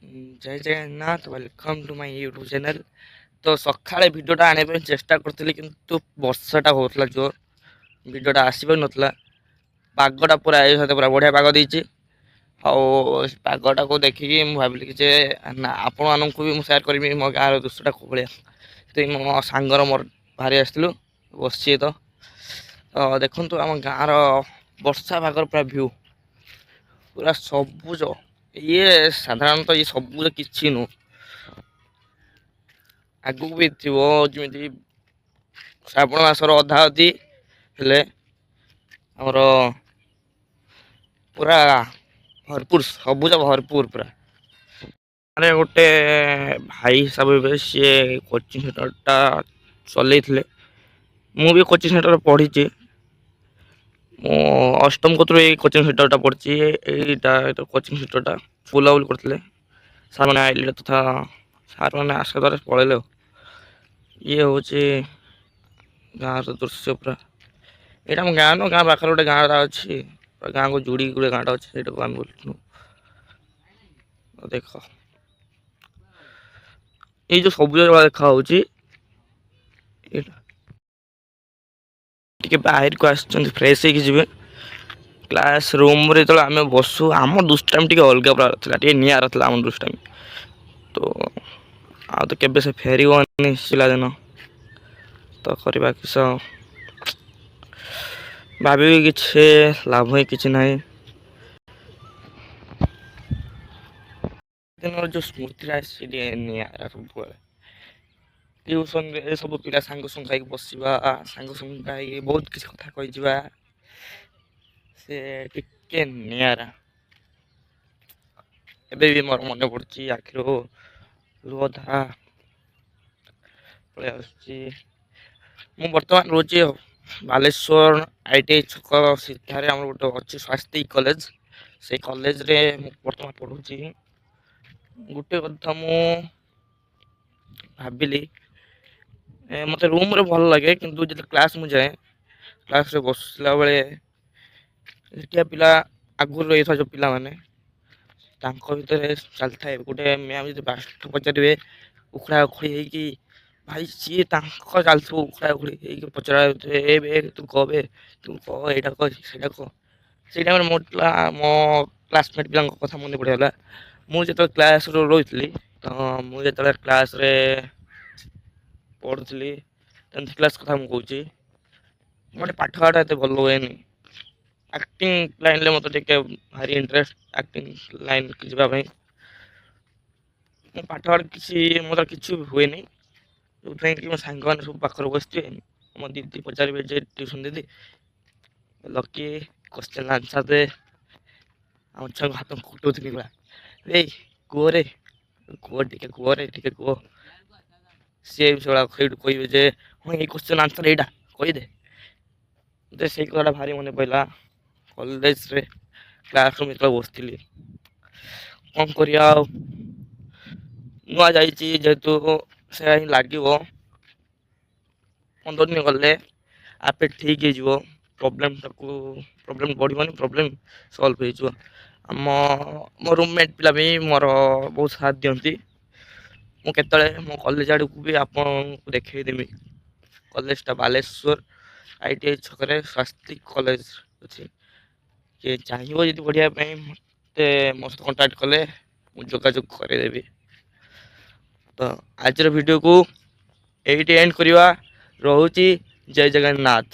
Jay Jagannath, welcome to my YouTube channel। ତ ସକାଳେ ଭିଡ଼ିଓଟା ଆଣିବା ପାଇଁ ଚେଷ୍ଟା କରିଥିଲି, କିନ୍ତୁ ବର୍ଷାଟା ହେଉଥିଲା ଜୋର, ଭିଡ଼ିଓଟା ଆସିପାରୁନଥିଲା। ପାଗଟା ପୁରା ଏ ସହିତ ପୁରା ବଢ଼ିଆ ପାଗ ଦେଇଛି। ଆଉ ସେ ପାଗଟାକୁ ଦେଖିକି ମୁଁ ଭାବିଲି କି ଯେ ନା, ଆପଣମାନଙ୍କୁ ବି ମୁଁ ସେୟାର କରିବି ମୋ ଗାଁର ଦୃଶ୍ୟଟା କେଉଁ ଭଳିଆ। ସେଥିପାଇଁ ମୋ ସାଙ୍ଗର ମୋର ବାହାରି ଆସିଥିଲୁ। ବସିଛି ତ, ଦେଖନ୍ତୁ ଆମ ଗାଁର ବର୍ଷା ପାଗର ପୁରା ଭ୍ୟୁ, ପୁରା ସବୁଜ। ଇଏ ସାଧାରଣତଃ ଇଏ ସବୁଜ କିଛି ନୁହଁ, ଆଗକୁ ବି ଥିବ। ଯେମିତି ଶ୍ରାବଣ ମାସର ଅଧା ଅଧି ହେଲେ ଆମର ପୁରା ଭରପୁର ସବୁଜ, ଭରପୁର ପୁରା। ଆରେ, ଗୋଟେ ଭାଇ ହିସାବ ହେବେ, ସିଏ କୋଚିଂ ସେଣ୍ଟରଟା ଚଲେଇଥିଲେ। ମୁଁ ବି କୋଚିଂ ସେଣ୍ଟରରେ ପଢ଼ିଛି। ମୁଁ ଅଷ୍ଟମ କତିରୁ ଏଇ କୋଚିଂ ସେଣ୍ଟରଟା ପଢ଼ିଛି। ଏଇଟା କୋଚିଂ ସେଣ୍ଟରଟା ବୁଲାବୁଲି କରିଥିଲେ ସାର୍ମାନେ ଆଇଲେ, ତଥା ସାର୍ମାନେ ଆସିବା ଦ୍ୱାରା ପଳେଇଲେ। ଆଉ ଇଏ ହେଉଛି ଗାଁର ଦୃଶ୍ୟ ପୁରା। ଏଇଟା ଆମ ଗାଁ ନୁହଁ, ଗାଁ ପାଖରେ ଗୋଟେ ଗାଁଟା ଅଛି, ପୁରା ଗାଁକୁ ଯୋଡ଼ିକି ଗୋଟେ ଗାଁଟା ଅଛି, ସେଇଟାକୁ ଆମେ ବୁଲୁଥିଲୁ। ଦେଖ, ଏଇ ଯେଉଁ ସବୁଜ ଦେଖା ହେଉଛି ଏଇଟା। ଟିକେ ବାହାରକୁ ଆସିଛନ୍ତି, ଫ୍ରେଶ୍ ହେଇକି ଯିବେ। କ୍ଲାସ୍ ରୁମ୍ରେ ଯେତେବେଳେ ଆମେ ବସୁ, ଆମ ଦୁଷ୍ଟାମି ଟିକେ ଅଲଗା ପ୍ରକାର ଥିଲା, ଟିକେ ନିଆରା ଥିଲା ଆମ ଦୁଷ୍ଟାମି। ତ ଆଉ ତ କେବେ ସେ ଫେରିବନି ପିଲାଦିନ। ତ କରିବା କିସ, ଭାବିବି କିଛି ଲାଭ ହିଁ କିଛି ନାହିଁ। ଦିନର ଯେଉଁ ସ୍ମୃତିଟା, ସେ ଟିକେ ନିଆରା ସବୁବେଳେ। ଟ୍ୟୁସନରେ ସବୁ ପିଲା ସାଙ୍ଗ ସାଙ୍ଗ ହେଇକି ବସିବା, ସାଙ୍ଗ ସାଙ୍ଗ ହେଇକି ବହୁତ କିଛି କଥା କହିଯିବା, ସେ ଟିକେ ନିଆରା। ଏବେ ବି ମୋର ମନେ ପଡ଼ୁଛି, ଆଖିରୁ ଲୁହ ଧାରା ପଳେଇ ଆସୁଛି। ମୁଁ ବର୍ତ୍ତମାନ ରହୁଛି ବାଲେଶ୍ୱର ITI ଛକ ସିଧାରେ ଆମର ଗୋଟେ ଅଛି ସ୍ୱାସ୍ତିକ କଲେଜ। ସେଇ କଲେଜରେ ମୁଁ ବର୍ତ୍ତମାନ ପଢ଼ୁଛି। ଗୋଟେ କଥା ମୁଁ ଭାବିଲି, ମୋତେ ରୁମ୍ରେ ଭଲ ଲାଗେ, କିନ୍ତୁ ଯେତେବେଳେ କ୍ଲାସ୍ ମୁଁ ଯାଏ, କ୍ଲାସ୍ରେ ବସିଲା ବେଳେ ସେଠିକା ପିଲା, ଆଗରୁ ରହିଥିବା ଯେଉଁ ପିଲାମାନେ, ତାଙ୍କ ଭିତରେ ଚାଲିଥାଏ ଗୋଟେ। ମ୍ୟାମ୍ ଯଦି ପାଠ ପଚାରିବେ, ଉଖୁଡ଼ା ଉଖୁଡ଼ି ହେଇକି ଭାଇ ସିଏ ତାଙ୍କ ଚାଲିଥିବ, ଉଖୁଡ଼ା ଉଖୁଡ଼ି ହେଇକି ପଚରା ଏ ବେ, ତୁ କହ ବେ, ତୁ କହ, ଏଇଟା କହ, ସେଇଟା କହ। ସେଇ ଟାଇମ୍ରେ ମୋ କ୍ଲାସମେଟ୍ ପିଲାଙ୍କ କଥା ମନେ ପଡ଼ିଗଲା। ମୁଁ ଯେତେବେଳେ କ୍ଲାସ୍ରେ ରହୁଥିଲି, ତ ମୁଁ ଯେତେବେଳେ କ୍ଲାସ୍ରେ ପଢ଼ୁଥିଲି, 10th class କଥା ମୁଁ କହୁଛି, ମୋତେ ପାଠ ପାଠ ଏତେ ଭଲ ହୁଏନି। ଆକ୍ଟିଂ ଲାଇନ୍ରେ ମୋତେ ଟିକେ ଭାରି ଇଣ୍ଟରେଷ୍ଟ, ଆକ୍ଟିଂ ଲାଇନ୍କୁ ଯିବା ପାଇଁ। ମୁଁ ପାଠ ପାଠ କିଛି ମୋର କିଛି ହୁଏନି, ଯେଉଁଥିପାଇଁ କି ମୋ ସାଙ୍ଗମାନେ ସବୁ ପାଖରେ ବସିଥିବେ, ମୋ ଦିଦି ପଚାରିବେ ଯେ, ଟ୍ୟୁସନ୍ ଦିଦି, ଲକି, କ୍ୱେଶ୍ଚନ୍ ଆନ୍ସର୍ ଦେ। ଆମ ଛୁଆଙ୍କୁ ହାତ କୁଟଉଥିଲି ପୁରା, ଏଇ କୁହରେ କୁହ, ଟିକେ କୁହରେ, ଟିକେ କୁହ। ସିଏ ବି ସେଗୁଡ଼ା ସେଇଠୁ କହିବେ ଯେ ହଁ, ଏଇ କ୍ୱେଶ୍ଚନ୍ ଆନ୍ସର୍ ଏଇଟା କହିଦେ। ମୋତେ ସେଇ କଥାଟା ଭାରି ମନେ ପଡ଼ିଲା କଲେଜରେ କ୍ଲାସ୍ ରୁମ୍ ଯେତେବେଳେ ବସିଥିଲି। କ'ଣ କରିବା ଆଉ, ନୂଆ ଯାଇଛି ଯେହେତୁ ସେୟା ହିଁ ଲାଗିବ। 15 ଦିନ ଗଲେ ଆପେ ଠିକ୍ ହେଇଯିବ। ପ୍ରୋବ୍ଲେମଟାକୁ ପ୍ରୋବ୍ଲେମ୍ ବଢ଼ିବନି, ପ୍ରୋବ୍ଲେମ୍ ସଲ୍ଭ ହେଇଯିବ। ଆମ ମୋ ରୁମମେଟ୍ ପିଲା ବି ମୋର ବହୁତ ସାଥ ଦିଅନ୍ତି। ମୁଁ କେତେବେଳେ ମୋ କଲେଜ ଆଡ଼କୁ ବି ଆପଣଙ୍କୁ ଦେଖେଇଦେବି। କଲେଜଟା ବାଲେଶ୍ୱର ITI ଛକରେ ସ୍ୱାସ୍ତିକ କଲେଜ ଅଛି। କିଏ ଚାହିଁବ ଯଦି ପଢ଼ିବା ପାଇଁ, ମୋତେ ମୋ ସହିତ କଣ୍ଟାକ୍ଟ କଲେ ମୁଁ ଯୋଗାଯୋଗ କରାଇଦେବି। ତ ଆଜିର ଭିଡ଼ିଓକୁ ଏଇଠି ଏଣ୍ଡ କରିବା। ରହୁଛି, ଜୟ ଜଗନ୍ନାଥ।